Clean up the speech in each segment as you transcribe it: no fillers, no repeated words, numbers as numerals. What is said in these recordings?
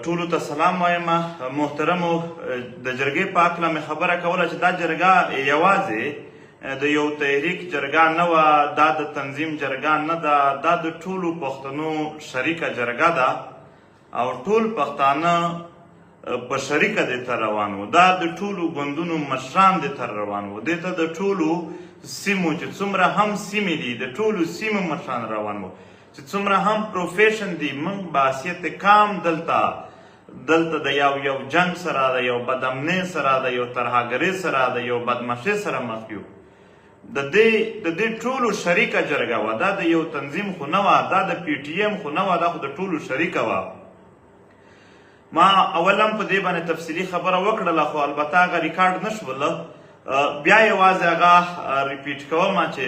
ټولو ته سلام وایم. محترمو، د جرګې په هکله مې خبره کوله چې دا جرګه یوازې د یو تحریک جرګه نه وه، دا د تنظیم جرګه نه ده، دا د ټولو پښتنو شریکه جرګه ده او ټول پښتانه په شریکه دې ته روان وو. دا د ټولو ګوندونو مشران دې ته روان وو، دې ته د ټولو سیمو چې څومره هم سیمې دي د ټولو سیمو مشران روان وو، چې څومره هم profession دي. موږ بحیثیت قام دلته د یو یو جنگ سره، د یو بدامنۍ سره، د یو ترهګرۍ سره، د یو بدمعاشۍ سره مخ یو. د دې ټولو شریکه جرګه وه. دا د یو تنظیم خو نه وه، دا د پي ټي ایم خو نه وه، دا خو د ټولو شریکه وه. ما اول هم په دې باندې تفصیلي خبره وکړله، خو البته هغه ریکارډ نه شول. بیا یوازې هغه repeat کوم چې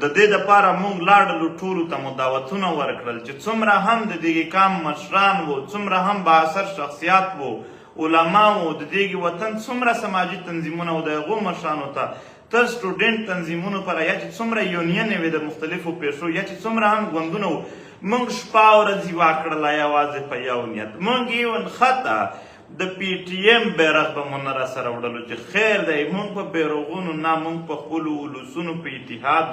د دې دپاره مونږ لاړلو، ټولو ته مو دعوتونه ورکړل چې څومره هم د دې قام مشران وو، څومره هم بااثر شخصیات وو، علما وو، د دې وطن څومره سماجي تنظیمونه وو د هغو مشرانو ته، تر student تنظیمونو پر یا چې څومره union وي د مختلفو پیشو یا چې څومره هم ګوندونه وو، مونږ شپه او ورځ یوه کړله یوازې په یو نیت. مونږ even حتی د پي ټي ایم بیرغ به مو نه راسره وړلو چې خیر دی، مونږ په بیرغونو نه، مونږ په خپلو ولسونو په اتحاد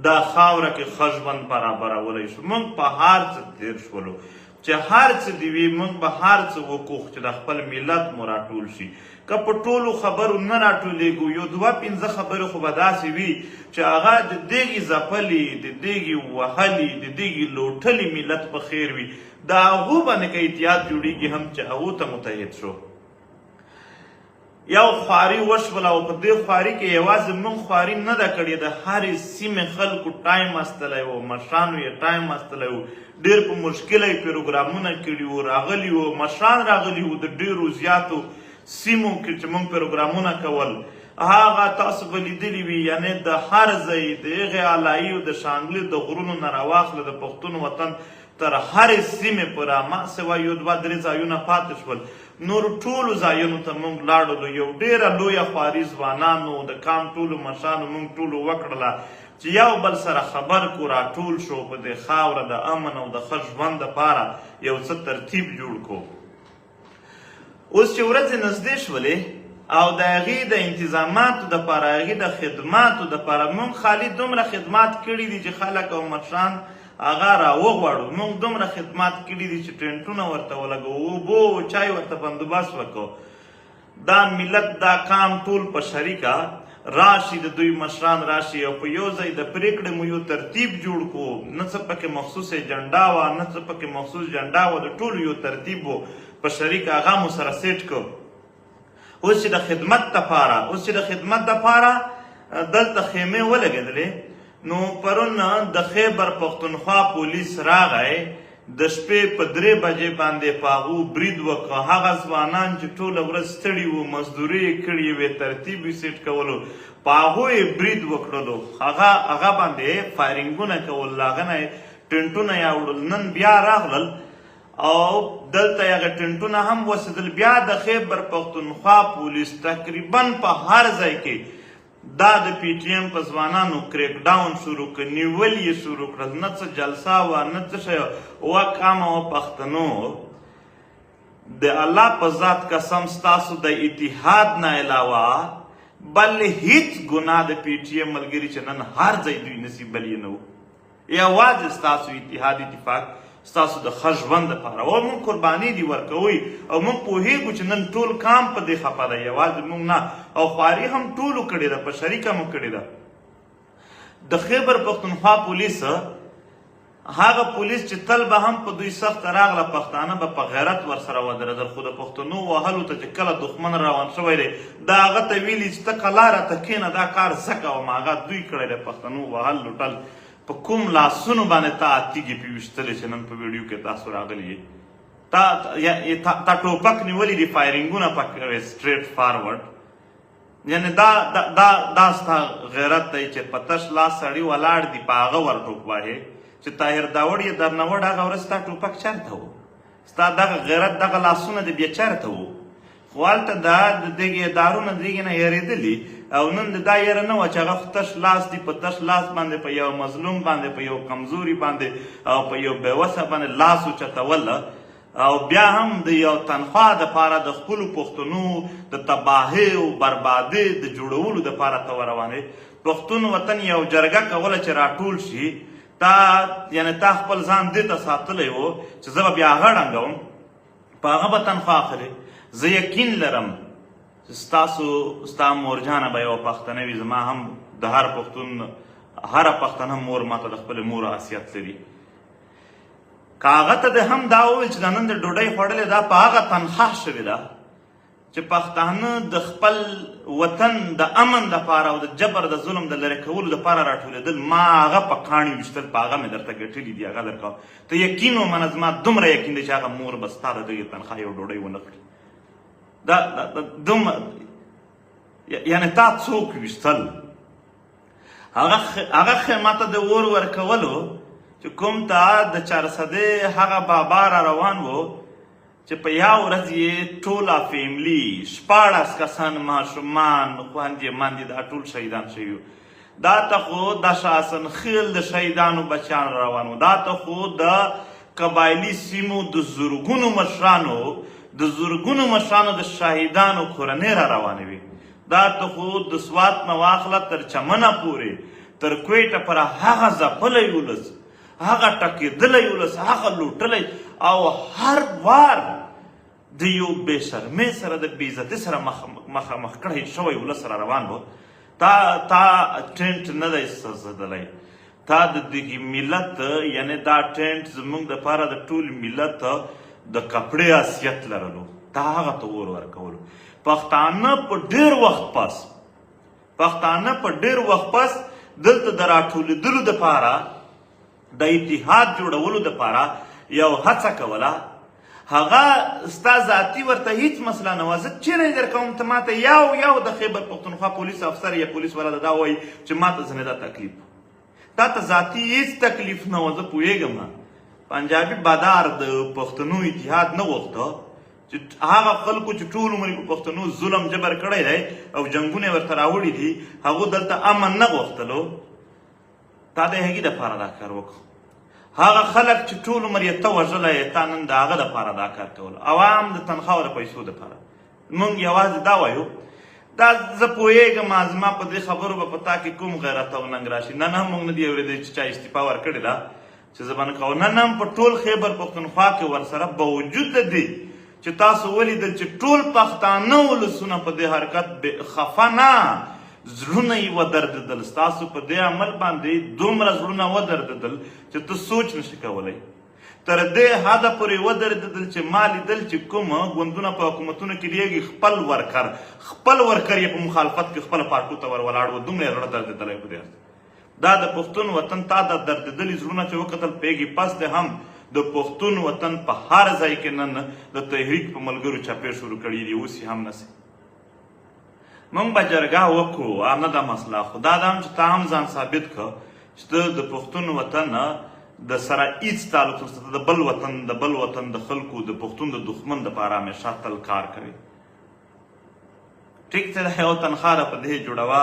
دا خاوره کې ښه ژوند برابرولی شو. مونږ په هر څه تېر شولو چې هر څه دی وي، مونږ به هر څه وکړو چې د خپل ملت مو راټول شي. که په ټولو خبرو نه راټولېږو، یو دوه پنځه خبرې خو به داسې وي چې هغه د دغې ځپلي، د دغې وهلي، د دغې لوټلي ملت په خیر وي، د هغو باندې که اتحاد جوړېږي هم چې هغو ته متحد شو. یو خواري وشوله او په دې خواري کې یوازې موږ خواري نه ده کړې، د هرې سیمې خلکو time استلی و، مشرانو یې time استلی و، ډېر په مشکله یې پروګرامونه کړي وو، راغلي وو، مشران راغلي وو. د ډېرو زیاتو سیمو کې چې موږ پروګرامونه کول، هغه تاسو به لیدلي وي، یعنې د هر ځای د هغې علایي او د شانګلې د غرونو نه راواخله د پښتون وطن تر هرې سیمې پورې، ما سوا یو دوه درې ځایونه پاتې شول، نور ټولو ځایونو ته مونږ لاړلو. یو ډېره لویه خواري ځوانانو، د قام ټولو مشرانو، مونږ ټولو وکړله چې یو بل سره خبر کو، راټول شو، په دې خاوره د امن او د ښه ژوند دپاره یو څه ترتیب جوړ کو. اوس چې ورځې نږدې شولې او د هغې د انتظاماتو دپاره، هغې د خدماتو دپاره، مونږ خالي دومره خدمات کړي دي چې خلک او مشران هغه را وغواړو. مونږ دومره خدمات کړي دي چې ټینټونه ورته ولګوو، اوبو او چای ورته بندوبست وکړو. دا ملت، دا قام ټول په شریکه راشي، د دوی مشران راشي او په یو ځای د پرېکړې مو یو ترتیب جوړ کو. نه څه پکې مخصوص ایجنډا وه، نه څه پکې مخصوص جنډا وه، د ټولو یو ترتیب و، په شریکه هغه مو سره set کو. اوس چې د خدمت دپاره دلته خیمې ولګېدلې، نو پرون د خیبر پښتونخوا پولیس راغی، د شپې په 3 بجې باندې په هغو برید وکړ. هغه ځوانان چې ټوله ورځ ستړي وو، مزدوري یې کړې وې، ترتیب یې set کولو، په هغو یې برید وکړلو، هغه باندې فایرینګونه کول، له هغه نه یې ټینټونه یې وړل. نن بیا راغلل او دلته هغه ټینټونه هم وسېدل. بیا د خیبر پښتونخوا پولیس تقریبا په هر ځای کې دا د پي ټي ایم په ځوانانو crack down شروع کړ، نیول یې شروع کړل. نه څه جلسه وه، نه څه شی وه. قام او پښتنو، د الله په ذات قسم، ستاسو د اتحاد نه علاوه بل هیڅ ګناه د پي ټي ایم ملګري چې نن هر ځای دوی نسی بل یې نه وو. یوازې ستاسو اتحاد، اتفاق ستاسو د ښه ژوند لپاره او موږ قرباني دي ورکوي او موږ پوهیږو چې نن ټول قام په دې خپه دی، یوازې موږ نه، او خواري هم ټولو کړې ده، په شریکه مو کړې ده. د خیبر پښتونخوا پولیس، هغه پولیس چې تل به هم په دوی سخت راغله، پښتانه به په غیرت ورسره ودرېدل، خو د پښتنو وهلو ته چې کله دښمن روان شوی دی، دا هغه ته ویلي چې ته قلاره ته کښېنه، دا کار زه کوم. هغه دوی کړی دی. پښتنو وهل لوټل په کوم لاسونو باندې تا تیږې پې ویشتلې چې نن په ویډیو کې تاسو راغلي یې، تا ټوپک نیولي دي، فایرینګونه پکې straight forward، یعنی دا ستا غیرت دی چې په تش لاس سړي ولاړ دي، په هغه ور ټوپ وهې چې طاهر داوړ یې درنه وړ. هغه ورځ ستا ټوپک چېرته و؟ ستا دغه غیرت، دغه لاسونه دې بیا چېرته وو؟ خو هلته دا د دغې ادارو نه دغې نه یریدلي او نن د دا یره نه وه چې هغه خو تش لاس دي، په تش لاس باندې په یو مظلوم باندې، په یو کمزوري باندې او په یو بېوسه باندې لاس اوچتول. او بیا هم د یو تنخوا د پاره د خپلو پښتنو د تباهۍ او بربادۍ د جوړولو د پاره ته وروانې. پښتون وطن یو جرګه کوله چې راټول شي، تا یعنی تا خپل ځان دې ته ساتلی و چې زه به بیا هغه ړنګوم، په هغه به تنخوا اخلې. زه یقین لرم چې ستاسو ستا مورجانه به یوه پښتنه وي، زما هم د هر پښتون هره پښتنه مور ماته د خپلې مور حیثیت لري. که هغه ته دې هم دا وویل چې دا نن د ډوډۍ خوړلې دا په هغه تنخوا شوې ده چې پښتانه د خپل وطن د امن دپاره او د جبر د ظلم د لرې کولو دپاره راټولېدل، ما هغه په کاڼي ویشتل، په هغه مې درته ګټلي دي، هغه درکوم. ته یقین ومنه، زما دومره یقین دی چې هغه مور به ستا د دغې تنخوا یو ډوډۍ ونه خوري. دا دومره یعنی تا څوک ویشتل؟ هغه خیمه ته د اور ورکولو چې کوم ته د چارسدې هغه بابا را روان وو چې په یو ورځ یې ټوله فیملی 16 کسان ماشومان خوندې مندې دا ټول شهیدان شوي. دا ته خو د شاه خیل د شهیدانو بچیان روان وو، دا ته خو د قبایلي سیمو د زرګونو مشرانو د شهیدانو کورنۍ را روانې وې. دا ته خو د سوات نه واخله تر چمنه پورې تر کویټه پر هغه ځپلی ولس، هغه ټکېدلی ولس، هغه لوټلی او هر وار د یو بې شرمۍ سره د بې عزتۍ سره مخامخ کړی شوی ولس را روان و. تا ټینټ نه دی سوځېدلی، تا د دغې ملت یعنی دا ټینټ زموږ دپاره د ټول ملت د کپړې حیثیت لرلو، تا هغه ته اور ورکولو. پښتانه په ډېر وخت پس دلته د راټولېدلو دپاره د اتحاد جوړولو دپاره یو هڅه کوله. هغه ستا ذاتي ورته هیڅ مسله نه وه. زه چیرې درکوم ته ماته یو یو د خیبر پښتونخوا پولیس افسر یا پولیس والا دا وایي چې ماته ځنې دا تکلیف، تا ته ذاتي هیڅ تکلیف نه وه. زه پوهېږم پنجابي بادار د پښتنو اتحاد نه غوښته چې هغه خلکو چې ټول عمر یې په پښتنو ظلم جبر کړی دی او جنګونه یې ورته راوړي دي، هغو دلته امن نه غوښتلو. تا د هغې دپاره دا کار وکړو. هغه خلک چې ټول عمر یې ته وژلی یې، تا نن د هغه دپاره دا کار کولو، عوام د تنخوا او د پیسو دپاره. موږ یوازې دا وایو، دا زه پوهېږم زما په دې خبرو به په تا کې کوم غیرت او ننګ راشي. نن هم موږ نه دي اورېدلي چې چا استعفا ورکړې ده چې زه به نه کوم. نن هم په ټول خیبر پښتونخوا کې ورسره باوجود د دې چې تاسو ولیدل چې ټول پښتانه ولسونه په دې حرکت خفه نه، زړونه یې ودردېدل. ستاسو په دې عمل باندې دومره زړونه ودردېدل چې ته سوچ نشې کولی. تر دې حده پورې ودردېدل چې ما لیدل چې کوم ګوندونه په حکومتونو کې لیږي خپل ورکر یې په مخالفت کې خپل پارټو ته ور ولاړ و، دومره یې زړه دردېدلی په دې. دا د پښتون وطن تا د دردېدلي زړونه چې وکتل پوهېږي پس دې هم د پښتون وطن په هر ځای کې نن د تحریک په ملګرو چپې شروع کړي دي، اوس یې هم نسي. موږ به جرګه وکړو، نه دا مسله، خو دا ده هم چې تا هم ځان ثابت کړه چې ته د پښتون وطن د سره هیڅ تعلق نشته، ته د بل وطن د خلکو د پښتون د دښمن دپاره همیشه تل کار کوي. ټیک ته یو تنخوا ده په دې جوړوه.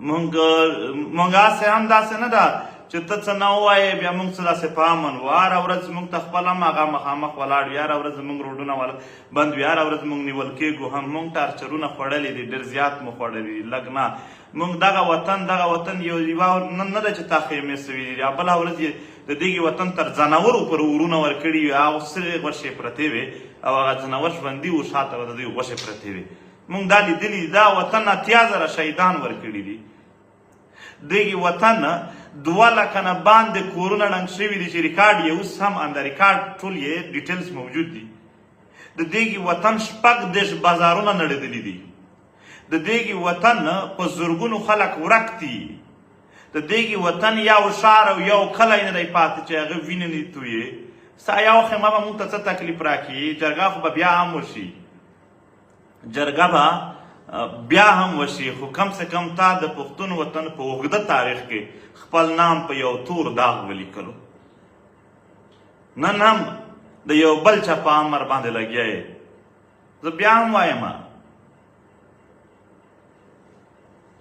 مونږ هسې هم داسې نه ده چې ته څه نه ووایې بیا مونږ څه داسې په امن وو. هره ورځ مونږ ته خپل هم هغه مخامخ ولاړ وي، هره ورځ مونږ روډونه بند وي، هره ورځ مونږ نیول کېږو هم. مونږ ټارچرونه خوړلي دي، ډېر زیات مو خوړلي دي، لږ نه. مونږ دغه وطن یو یوه نن نه ده چې تا خیمې سوي دي، یا بله ورځ یې د دغې وطن تر ځناورو پر اورونه ورکړي وي، هغه سرې غوښې پرتې وې او هغه ځناور ژوندي وو، شاته به د دوی غوښې پرتې وې. مونږ دا لیدلي دي، دا وطن 80,000 شهیدان ورکړي دي. دغې وطن 2 لکه نه باندې کورونه ړنګ شوي دي چې ریکارډ یې اوس هم آن د ریکارډ ټول یې ډیټیلز موجود دي. د دغې وطن 36 بازارونه نړېدلي دي. د دغې وطن په زرګونو خلک ورک دي. د دغې وطن یو ښار او یو کلی نه دی پاتې چې هغه وینې نه تویې. ستا یو خیمه به موږ ته څه تکلیف راکړي؟ جرګه خو به بیا هم وشي، جرګه به بیا هم وشي، خو کم سه کم تا د پښتون وطن په اوږده تاریخ کې خپل نام په یو تور داغ ولیکلو. نن هم د یو بل چا په امر باندې لګیا یې. زه بیا هم وایم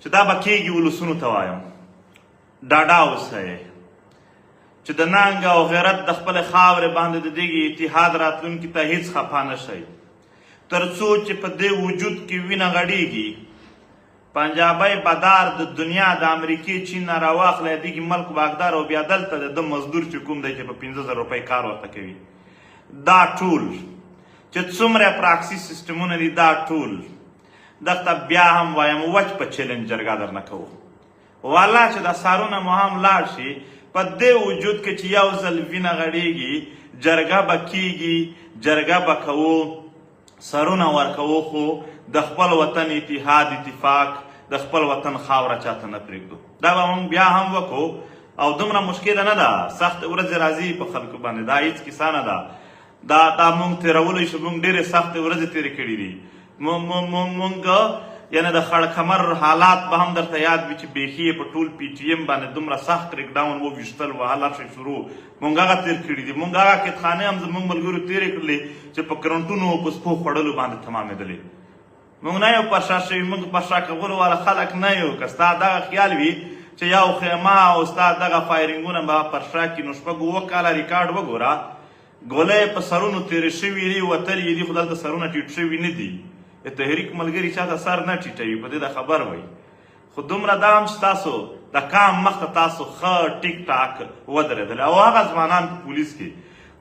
چې دا به کېږي، ولسونو ته وایم ډاډه اوسئ. چې د ننګ او غیرت د خپل خاورې باندې د دې اتحاد راتلونکي ته هیڅ خفه نه شئ. تر څو چې په دې وجود کې وینه غړیږي، پنجابی بدار د دنیا د امریکې چین نه راواخلی دغه ملک واکدار او بیا دلته د ده مزدور چې کوم دی چې په 5000 روپۍ کار ورته کوي، دا ټول چې څومره پراکسي سیستمونه دي، دا ټول دلته بیا هم وایم وچ په چیلنج جرګه درنه کوو. والا چې دا سارونه مو هم لاړ شي، په دې وجود کې چې یو ځل وینه غړیږي، جرګه به کیږي، جرګه به کوو، سرونه ورکوو، خو د خپل وطن اتحاد اتفاق د خپل وطن خاوره چاته نه پرېږدو. دا به موږ بیا هم وکړو او دومره مشکله نه ده. سخت ورځې راځي په خلکو باندې، دا هیڅ کیسه نه ده. دا موږ تېرولی شو، موږ ډېرې سختې ورځې تېرې کړې دي. موږ یعنې د خړکمر حالات به هم درته یاد وي چې بیخي یې په ټول پي ټي ایم باندې دومره سخت کریک ډاون وویشتل، وهل هر شی شروع. موږ هغه تېر کړي دي. موږ هغه کتخانې هم زموږ ملګرو تېرې کړلې چې په کرنټونو او په سپو خوړلو باندې تمامېدلې. موږ نه یو پر شا شوي، موږ پر شا کولو والا خلک نه یو. که ستا دغه خیال وي چې یو خیمه او ستا دغه فایرینګونه به پر شا کړي، نو شپږ اووه کاله ریکارډ وګوره، ګولۍ په سرونو تېرې شوي دي، وتلې دي، خو دلته سرونه ټیټ شوي نه دي. د تحریک ملګري چاته سر نه ټیټوي، په دې د خبر وایي. خو دومره دا هم چې تاسو د کام مخته تاسو ښه ټیک ټاک ودرېدل. او هغه ځوانان په پولیس کې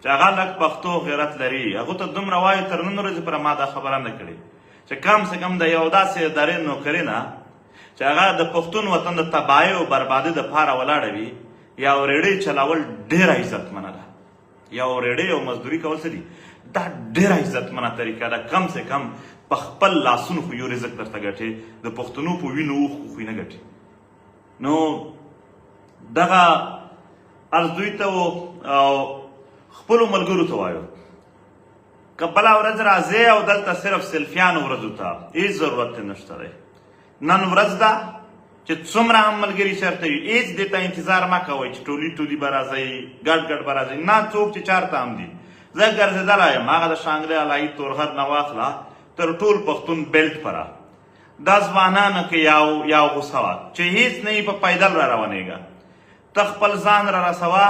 چې هغه لږ پښتو غیرت لري، هغو ته دومره وایو، تر نن ورځې پر ما دا خبره نه کړې چې کم سه کم د یو داسې ادارې نوکري نه چې هغه د پښتون وطن د تباهۍ او بربادۍ دپاره ولاړه وي، یا ورېړۍ چلول ډېره عزتمنه ده. یا ورېړۍ او مزدوري کول څه دي، دا ډېره عزتمنه طریقه ده. کم سه کم په خپل لاسونو خو یو رزق درته ګټې، د پښتنو په وینو اوښکو خو یې نه ګټې. نو دغه عرض دوی ته و او خپلو ملګرو ته وایو، که بله ورځ راځې او دلته صرف سلفیانو ورځو ته هېڅ ضرورت نشته دی. نن ورځ ده چې څومره هم ملګري چېرته وي، هېڅ دې ته انتظار مه کوئ چې ټولي ټولي به راځئ، ګډ ګډ به راځئ. نه، څوک چې چېرته هم دي. زه ګرځېدلی یم، هغه د شانګلې علایي تورغر نه واخله تر ټول پښتون بیلټ پره دا ځوانانو کې یو غوسه وه چې هېڅ نه یې په پیدل را روانېږه، ته خپل ځان را رسوه.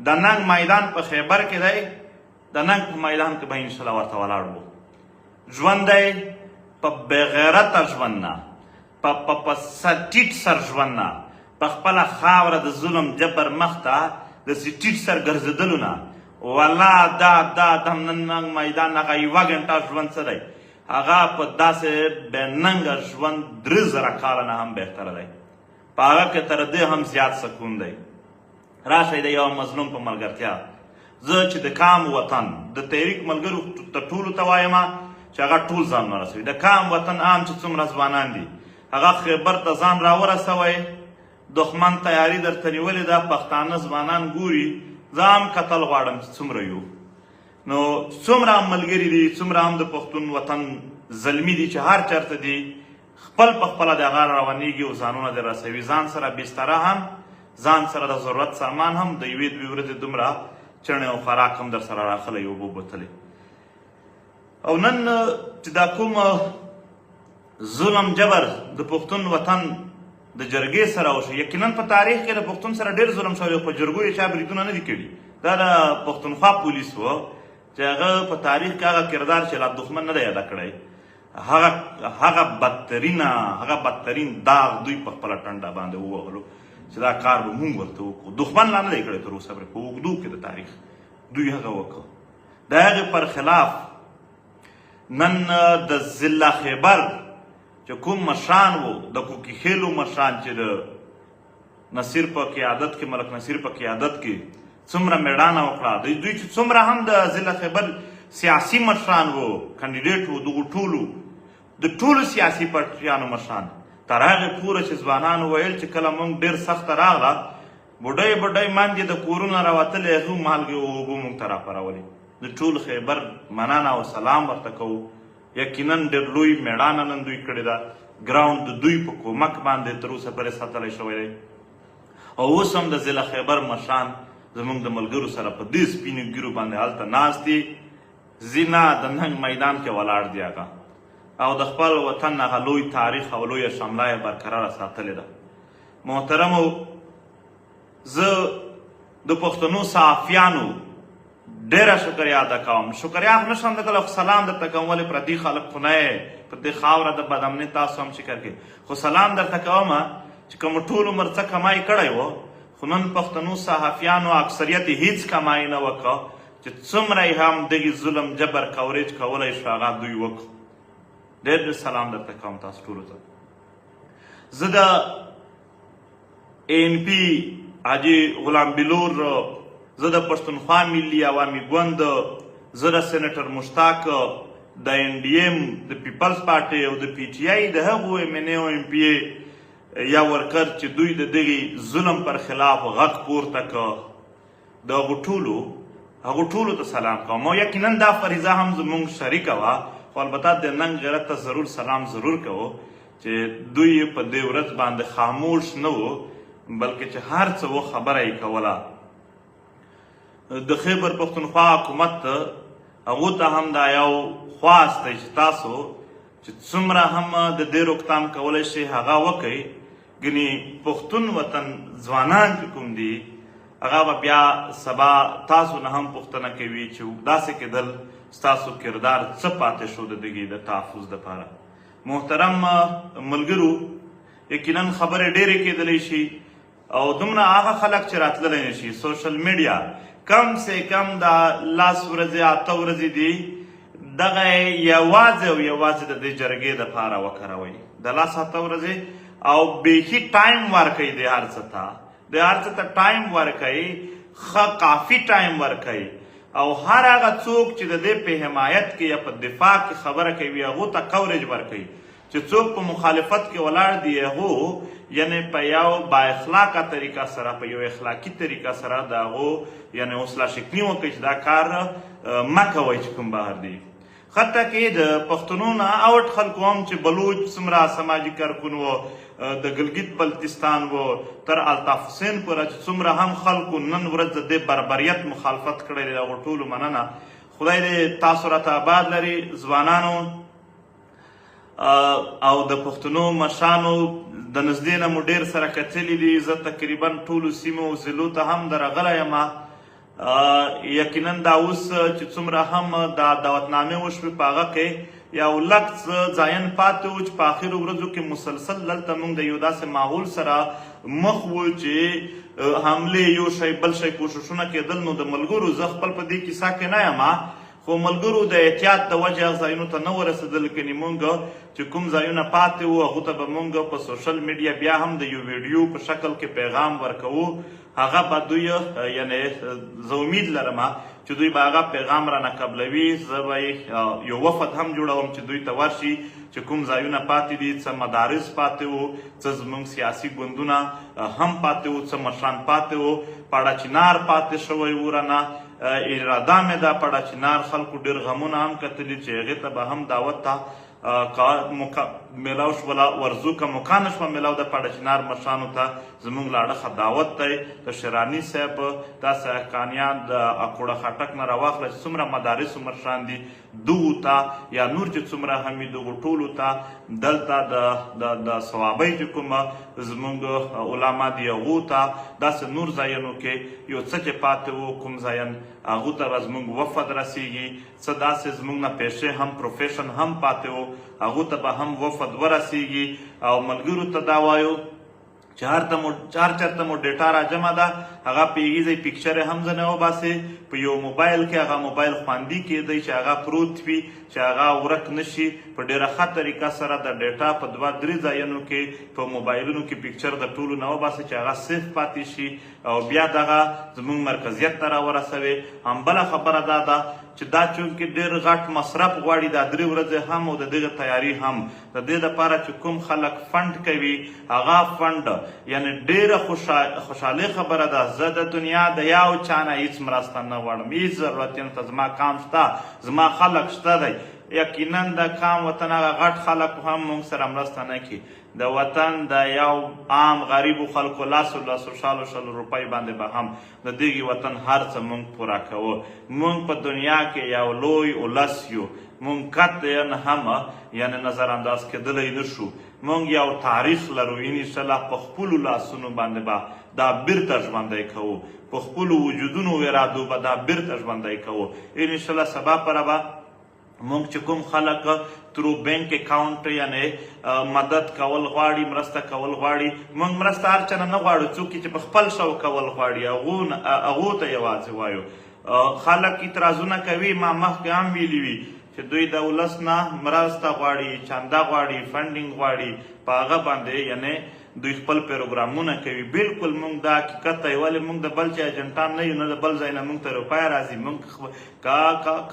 د ننګ میدان په خیبر کې دی، د ننګ په میدان کې به انشاءالله ورته ولاړ وو. ژوند دی په بېغیرته ژوند نه، په ټیټ سر ژوند نه، په خپله خاوره د ظلم جبر مخته د ټیټ سر ګرځېدلو نه، والله دا دا د نن ننګ میدان هغه یوه ګنټه ژوند څه دی، هغه په داسې بې ننګه ژوند 3000 کاله نه هم بهتره دی. په هغه کې تر دې هم زیات سکون دی. راشئ د یو مظلوم په ملګرتیا. زه چې د کام وطن د تحریک ملګرو ته ټولو ته وایم چې هغه ټول ځان ورسوي. د کام وطن عام چې څومره ځوانان دي هغه خیبر ته ځان راورسوئ. دښمن تیاری درته نیولې ده، پښتانه ځوانان ګوري. زه هم کتل غواړم چې څومره یو، نو څومره هم ملګري دي، څومره هم د پښتون وطن زلمي دي چې هر چېرته دي، خپل په خپله د هغه روانېږي او ځانونه دې رسوي. ځان سره بستره هم، ځان سره د ضرورت سامان هم، د یوې دوې ورځې دومره چڼې او خوراک هم در سره راخلی، اوبو بوتلې. او نن چې دا کوم ظلم جبر د پښتون وطن د جرګې سره وشو، یقینا په تاریخ کې د پښتون سره ډېر ظلم شوی، خو په جرګو یې چا بریدونه نه دي کړي. دا د پښتونخوا پولیس و چې هغه په تاریخ کې هغه کردار چې لا دښمن نه دی ادا کړی، هغه بدترین داغ دوی په خپله ټنډه باندې ووهلو چې دا کار به مونږ ورته وکړو. دښمن لا نه دی کړی تر اوسه پورې، په اوږدو کې د تاریخ دوی هغه وکړو. د هغې پر خلاف نن د ضلع خیبر چې کوم مشران وو، د کوکي خېلو مشران چې د نصیر په قیادت کې، ملک نصیر په قیادت کې څومره مېړانه وکړه، دوی چې څومره هم د ضلع خیبر سیاسي مشران وو، کاندیډیټ وو، دغو ټولو د ټولو سیاسي پارټیانو مشران تر هغې پورې چې ځوانانو ویل چې کله موږ ډېر سخته راغله، بوډۍ بوډۍ مندې د کورونه راوتلې، هغو مالګې او اوبو موږ ته راپارولې. د ټول خیبر مننه او سلام ورته کوو. یقینا ډېر لوی مېړانه نن دوی کړې ده. ګراوند د دوی په کومک باندې تر اوسه پورې ساتلی شوی دی. او اوس هم د ضلع خیبر مشران زموږ د ملګرو سره په دې سپینو ږیرو باندې هلته ناست دي، ځینه د ننګ میدان کې ولاړ دي هغه، او د خپل وطن هغه لوی تاریخ او لویه شمله یې برقراره ساتلې ده. محترمو، زه د پښتنو صحافیانو ډیره شکریا ادا کوم. شکریا خو نشم درکولی، خو سلام درته کوم. ولې پردي خلک خو نه یې، په دې خاوره د بدامنۍ تاسو هم شکر کوي، خو سلام درته کوم چې که مو ټول عمر څه کمای کړی و، خو نن پښتنو صحافیانو اکثریت یې هیڅ کمای نه وکړ، چې څومره یې هم دغې ظلم جبر کوریج کولی شو هغه دوی وکړو. ډېر ډېر سلام درته کوم تاسو ټولو ته. زه د این پی حاجي غلام بلور، زه د پښتونخوا ملي عوامي ګوند، زه د سېنېټر مشتاق، د این ډي ایم، د پیپلز پارټۍ او د پي ټي آی د هغو ایم این ای او ایم پي ای یا ورکر چې دوی د دغې ظلم پر خلاف غږ پورته کړ، د هغو ټولو هغو ټولو ته سلام کوم. او یقینا دا فریضه هم زمونږ شریکه وه، خو البته د ننګ غیرت ته ضرور سلام ضرور کوو چې دوی په دې ورځ باندې خاموش نه وو، بلکې چې هر څه و خبره یې کوله. د خیبر پښتونخوا حکومت ته هغو ته هم دا یو خواست دی چې تاسو چې څومره هم د دې روکتام کولی شئ هغه وکئ، ګنې پښتون وطن ځوانان چې کوم دي هغه به بیا سبا تاسو نه هم پوښتنه کوي چې داسې کېدل ستاسو کردار څه پاتې شو د دغې د تحفظ دپاره. محترم ملګرو، یقینا خبرې ډېرې کېدلی شي او دومره هغه خلک چې راتللی نه شي سوشل میډیا کم سه کم دا لاس ورځې اته ورځې دي دغه یوازې او یوازې د دې جرګې دپاره وکاروئ. د لاس اته ورځې او بیخي ټایم ورکوي دې هر څه ته، دې هر څه ته ټایم ورکوي، ښه کافي ټایم ورکوي. او هر هغه څوک چې د دې په حمایت کې یا په دفاع کې خبره کوي هغو ته کوریج ورکوي. چې څوک په مخالفت کې ولاړ دي هغو یعنی په یو با اخلاقه طریقه سره، په یو اخلاقي طریقه سره د هغو یعنی حوصله شکني وکړي چې دا کار مه کوئ چې کوم بهر دي. حتی کې د پښتنو نه اوټ خلکو هم چې بلوچ څومره سماجي کارکون و، د ګلګت بلتستان و، تر الطاف حسین پورې چې څومره هم خلکو نن ورځ د دې بربریت مخالفت کړی دی، هغو ټولو مننه. خدای دې تاسو راته آباد لري ځوانانو او د پښتنو مشرانو د نږدې نه مو ډېر سره کتلي دي. زه تقریبا ټولو سیمو او ضلعو ته هم درغلی یم. یقینا دا اوس چې څومره هم دا دعوتنامې وشوې په هغه کې یو لږ څه ځاین پاتې و چې په اخرو ورځو کې مسلسل دلته موږ د یو داسې ماحول سره مخ وو چې حملې یو شی بل شی کوششونه کېدل. نو د ملګرو زه خپل په دې کیسه کې نه یم، خو ملګرو د احتیاط د وجې هغه ځایونو ته نه ورسېدل. کنې مونږ چې کوم ځایونه پاتې وو هغو ته به مونږ په سوشل میډیا بیا هم د یو ویډیو په شکل کې پیغام ورکوو، هغه به دوی یعنی زه امید لرم چې دوی به هغه پیغام رانه قبلوي. زه به یو وفد هم جوړوم چې دوی ته ورشي چې کوم ځایونه پاتې دي، څه مدارس پاتې وو، څه زموږ سیاسي ګوندونه هم پاتې وو، څه مشران پاتې وو، پاړه چنار پاتې شوی وو رانه. اراده مې ده پاړه چنار خلکو ډېر غمونه هم کتلي چې هغې ته به هم دعوت ته میلاو شوله ورځو، که موقع نه شوه میلاو د پاړه چنار مشرانو ته زموږ له اړخه دعوت دی. د شیراني صاحب داسې حقانیان د اکوړه خټک نه راواخله چې څومره مدارسو مشران دي دغو ته یا نور چې څومره هم وي دغو ټولو ته دلته د صوابۍ چې کومه زموږ علما دي هغو ته داسې نور ځایونو کې یو څه چې پاتې وو کوم ځاین هغو ته به زموږ وفد رسیږي. څه داسې زموږ نه پیشې هم پروفیشن هم پاتې وو هغو ته به هم وفد ورسیږي. او ملګرو ته دا وایو چې هر چېرته مو ډیټا را جمع ده هغه په هغې ځای پکچر یې هم ځنې وباسئ، په یو موبایل کې هغه موبایل خوندي کېدی چې هغه پروت وي چې هغه ورک نه شي. په ډېره ښه طریقه سره د ډیټا په دوه درې ځایونو کې په موبایلونو کې پکچر د ټولو نه وباسئ چې هغه سیف پاتې شي او بیا دغه زموږ مرکزیت ته راورسوي. هم بله خبره دا ده چې دا چونکې ډېر غټ مصرف غواړي دا درې ورځې هم او د دغه تیاری هم د دې دپاره چې کوم خلک فنډ کوي هغه فنډ یعنی ډېره خوشحالي خبره ده. زه د دنیا د یو چا نه هیڅ مرسته نه غواړم، هیڅ ضرورت یې نشته. زما کام شته، زما خلک شته دی. یقینا د کام وطن هغه غټ خلک هم موږ سره مرسته نه کوي. د وطن د یو عام غریبو خلکو لاسو لاسو شالو شلو روپۍ باندې به هم د دغې وطن هر څه موږ پوره کوو. موږ په دنیا کې یو لوی ولس یو، مونږ قطعا هم یعنی نظر انداز کېدلی نه شو. مونږ یو تاریخ لرو، ان شاء الله په خپلو لاسونو باندې به دا بیرته ژوندی کوو، په خپلو وجودونو او ارادو به دا بیرته ژوندی کوو. ان شاء الله سبا پر به مونږ چې کوم خلک ترو بانک اکاونټ یعنی مدد کول غواړي، مرسته کول غواړي، مونږ مرسته هر چا نه غواړو، څوک چې په خپل شوق کول غواړي هغو ته یوازې وایو. خلک اعتراضونه کوي، ما مخکې هم ویلي وي چې دوی د ولس نه مرسته غواړي، چنده غواړي، funding غواړي، په هغه باندې یعنی دوی خپل پروګرامونه کوي. بالکل مونږ دا حقیقت دی، ولې مونږ د بل چا ایجنټان نه یو، نه د بل ځای نه مونږ ته روپۍ راځي. مونږ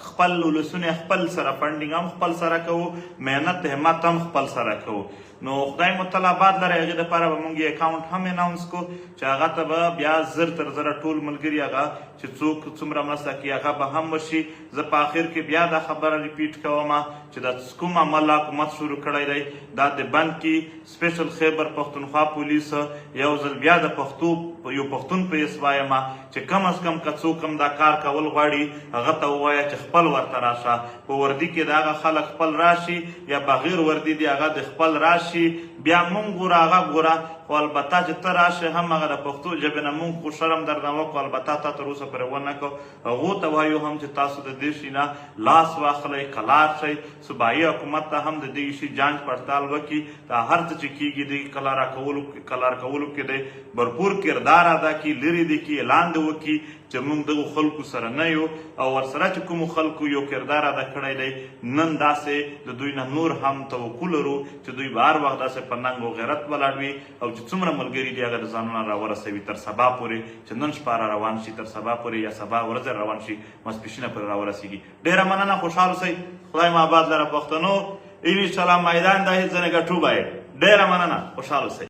خپل ولسونه خپل سره funding هم خپل سره کوو، محنت همت هم خپل سره کوو. نو خدای مو تل آباد لره. هغې دپاره به مونږ یې اکاونټ هم announce کو چې هغه ته به بیا زر تر زره ټول ملګري هغه چې څوک څومره مرسته کوي هغه به هم وشي. زه په آخر کې بیا دا خبره repeat کوم چې دا کوم عمل حکومت شروع کړی دی، دا د بند کې special خیبر پښتونخوا پولیس یو ځل بیا د پښتو یو پښتون په حیث وایم چې کم از کم که څوک هم دا کار کول غواړي هغه ته ووایه چې خپل ورته راشه. په وردي کې د هغه خلک خپل راشي یا بغیر وردي دی هغه د خپل راشي، بیا مونږ ګوره هغه ګوره. خو البته چې ته راشې هم هغه د پښتو ژبې نه مونږ خو شرم درنه وکړو، البته تا تر اوسه پورې ونه کړو. هغو ته وایو هم چې تاسو د دې شي نه لاس واخلئ، قلار شئ. صوبایي حکومت ته هم د دې شي جانچ پړتال وکړي، دا هر څه چې کېږي دې قلار کولو کې دی برپور کردار ادا کړي، لرې دې کړي، اعلان دې وکړي چې مونږ دغو خلکو سره نه یو او ورسره چې کومو خلکو یو کردار ادا کړی دی نن داسې د دوی نه نور هم توقع لرو چې دوی به هر وخت داسې په ننګ او غیرت ولاړ وي او چې څومره ملګري دي هغه د ځانونه راورسوي تر سبا پورې، چې نن شپه را روان شي تر سبا پورې یا سبا ورځ را روان شي ماسپښینه پورې راورسېږي. ډېره مننه، خوشحال اوسئ، خدای مو آباد لره پښتنو. ان شاءالله میدان د هېڅ ځای نه ګټو باید. ډېره مننه، خوشحال اوسئ.